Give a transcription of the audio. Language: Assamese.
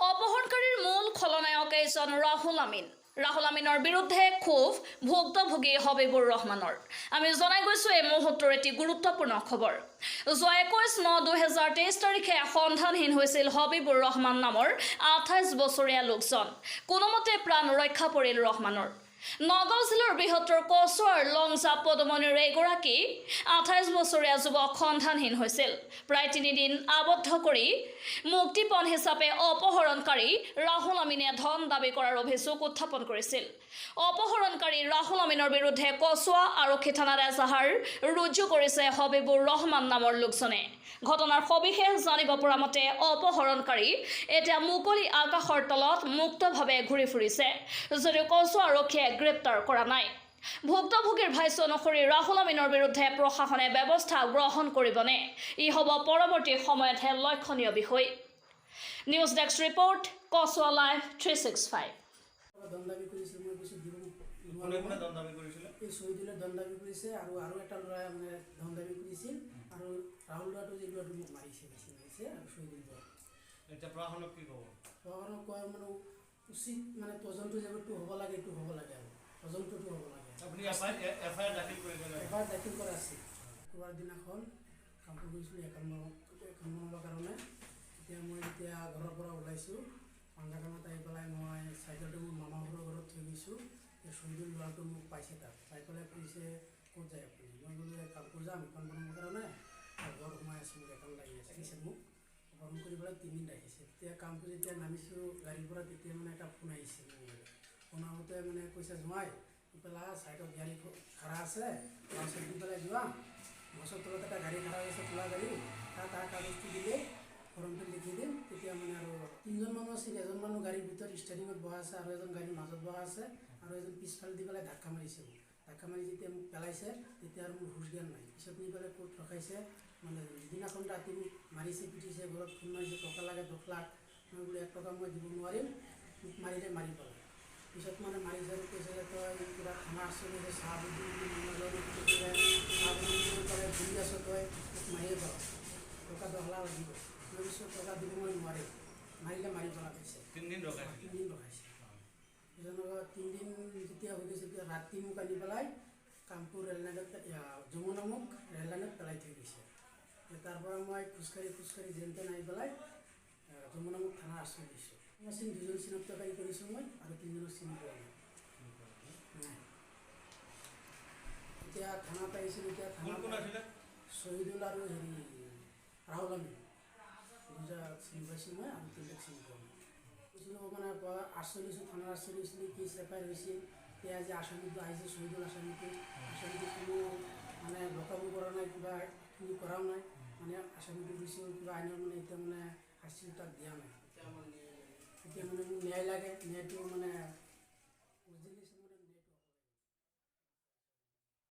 অপহৰণকাৰীৰ মূল খলনায়ক এইজন ৰাহুল আমিন। ৰাহুল আমিনৰ বিৰুদ্ধে ক্ষোভ ভুক্তভোগী হবিবুৰ ৰহমানৰ। আমি জনাই গৈছোঁ এই মুহূৰ্তৰ এটি গুৰুত্বপূৰ্ণ খবৰ। যোৱা 21/9/2023 তাৰিখে সন্ধানহীন হৈছিল হবিবুৰ ৰহমান নামৰ 28 বছৰীয়া লোকজন। কোনোমতে প্ৰাণ ৰক্ষা পৰিল ৰহমানৰ। নগাঁও জিলাৰ বৃহত্তৰ কচুৱাৰ লংজা পদুমনিৰ এগৰাকী 28 বছৰীয়া যুৱক সন্ধানহীন হৈছিল। প্ৰায় 3 দিন আবদ্ধ কৰি মুক্তিপণ হিচাপে অপহৰণকাৰী ৰাহুল আমিনে ধন দাবী কৰাৰ অভিযোগ উত্থাপন কৰিছিল। অপহৰণকাৰী ৰাহুল আমিনৰ বিৰুদ্ধে কচুৱা আৰক্ষী থানাত এজাহাৰ ৰুজু কৰিছে হবিবুৰ ৰহমান নামৰ লোকজনে। ঘটনাৰ সবিশেষ জানিব পৰা মতে, অপহৰণকাৰী এতিয়া মুকলি আকাশৰ তলত মুক্তভাৱে ঘূৰি ফুৰিছে যদিও কচুৱা আৰক্ষীয়ে গ্ৰেপ্তাৰ কৰা নাই। ভুক্তভোগীৰ ভাষ্য অনুসৰি ৰাহুল আমিনৰ বিৰুদ্ধে প্ৰশাসনে ব্যৱস্থা গ্ৰহণ কৰিবনে, ই হ'ব পৰৱৰ্তী সময়তহে লক্ষণীয় বিষয়। News desk report, Kachua live 365। ধন দাবী কৰিছিল, মই কৈছোঁ দিব কোনে কোনে ধন দাবী কৰিছিলে? এই শ্বহীদুলে ধন দাবী কৰিছে আৰু এটা ল'ৰাই মানে ধন দাবী কৰিছিল আৰু ৰাহুল ল'ৰাটো, যি ল'ৰাটো মোক মাৰিছে, বেছি মাৰিছে আৰু শ্বহীদুল ল'ৰা। এতিয়া প্ৰশাসনক কি ক'ব? প্ৰশাসনক কোৱা মানে উচিত মানে তদন্ত যিটো হ'ব লাগে, এইটো হ'ব লাগে আৰু তদন্তটো হ'ব লাগে। আপুনি এফ I R দাখিল কৰিছে নে? এবাৰ দাখিল কৰা আছে। শুক্ৰবাৰ দিনাখন কামপুৰ গৈছিলোঁ একাউণ্ট বনাবৰ কাৰণে। তেতিয়া মই যেতিয়া ঘৰৰ পৰা ওলাইছোঁ, পাঞ্জাকানত আহি পেলাই মই চাইকেলটো মোৰ মামা ঘৰৰ ঘৰত থৈ গৈছোঁ। এই শ্বহীদুল ল'ৰাটো মোক পাইছে। তাত পাই পেলাই কৈছে, "ক'ত যায় আপুনি?" মই বোলো, "এই কামপুৰ যাম একাউণ্ট বনাবৰ কাৰণে আৰু ঘৰত সোমাই আছোঁ, মোক একাউণ্ট লাগি আছে।" আহিছে, মোক অপহৰণ কৰি পেলাই 3 দিন ৰাখিছে। তেতিয়া কামপুৰ যেতিয়া নামিছোঁ গাড়ীৰ পৰা, তেতিয়া মানে এটা ফোন আহিছে মোৰ মোবাইলত। ফোন আহোঁতে মানে কৈছে, "জোঁৱাই, পেলাই চাইডত গাড়ী খাৰা আছে, বাওঁ চাইড দি পেলাই যোৱা, গছৰ তলত এটা গাড়ী খাৰা আছে, ক'লা গাড়ী, তাত তাৰ কাগজটো দিলে ফৰ্মটো লিখি দিম।" তেতিয়া মানে আৰু তিনিজন মানুহ আছিল। এজন মানুহ গাড়ীৰ ভিতৰত ষ্টেৰিঙত বহা আছে আৰু এজন গাড়ীৰ মাজত বহা আছে আৰু এজন পিছফালে দি পেলাই ধাক্কা মাৰিছে মোক। ধাক্কা মাৰি যেতিয়া মোক পেলাইছে, তেতিয়া আৰু মোৰ হুচ জ্ঞান নাই। পিছত নি পেলাই ক'ত ৰখাইছে, মানে যিদিনাখন ৰাতি মোক মাৰিছে, পিটিছে, ঘৰত ফোন মাৰিছে, টকা লাগে 10 লাখ। মই বোলো, 1 টকা মই দিব নোৱাৰিম, মোক মাৰিলে মাৰি পেলাই। পিছত মানে মাৰিছে আৰু কৈছে যে তই কিবা থানা আশ্ৰয় লৈছে, চাহাবুদ্দিন বুলি মানুহ এজনে চাহাবুদ্দিন বুলি পেলাই ঘূৰি আছ তই, মোক মাৰিয়ে পেলাওঁ, টকা 10 লাখ লাগিব। মই কৈছোঁ, টকা দিব মই নোৱাৰিম, মাৰিলে মাৰি পেলা কৈছে। 3 দিন ৰখাইছিলে? 3 দিন ৰখাইছে। পিছত 3 দিন যেতিয়া হৈ গৈছে, তেতিয়া ৰাতি মোক আনি পেলাই কামপুৰ ৰেল লাইনত, যমুনামুখ ৰেল লাইনত পেলাই থৈ গৈছে। তাৰ পৰা মই খোজকাঢ়ি খোজকাঢ়ি যেন তেন আহি পেলাই যমুনামুখ থানাৰ আশ্ৰয় দিছোঁ। আছিল দুজন চিনাক্তকাৰী কৰিছোঁ মই আৰু তিনিজনক চিনি পোৱা নাই নাই। এতিয়া থানাত আহিছিলোঁ, এতিয়া কোন কোন থানাত আছিলে? শ্বহীদুল আৰু হেৰি ৰাহুল আমিন, দুটা চিনি পাইছোঁ মই আৰু তিনিটাক চিনি পোৱা নাই। কৈছিলোঁ মানে আশ্ৰয় লৈছোঁ, থানাৰ আশ্ৰয় লৈছিলোঁ, কেছ এফ I R হৈছিল। এতিয়া আজি আসামীটো আহিছে, শ্বহীদুল আসামীটো। আসামীটো কোনো মানে লকাবো কৰা নাই, কিবা কিবি কৰাও নাই। মানে আসামীটো দিছোঁ, কিবা আইনৰ মানে এতিয়া মানে শাস্তিটো তাক দিয়া নাই। এতিয়া মানে মোক ন্যায় লাগে, ন্যায়টো মানে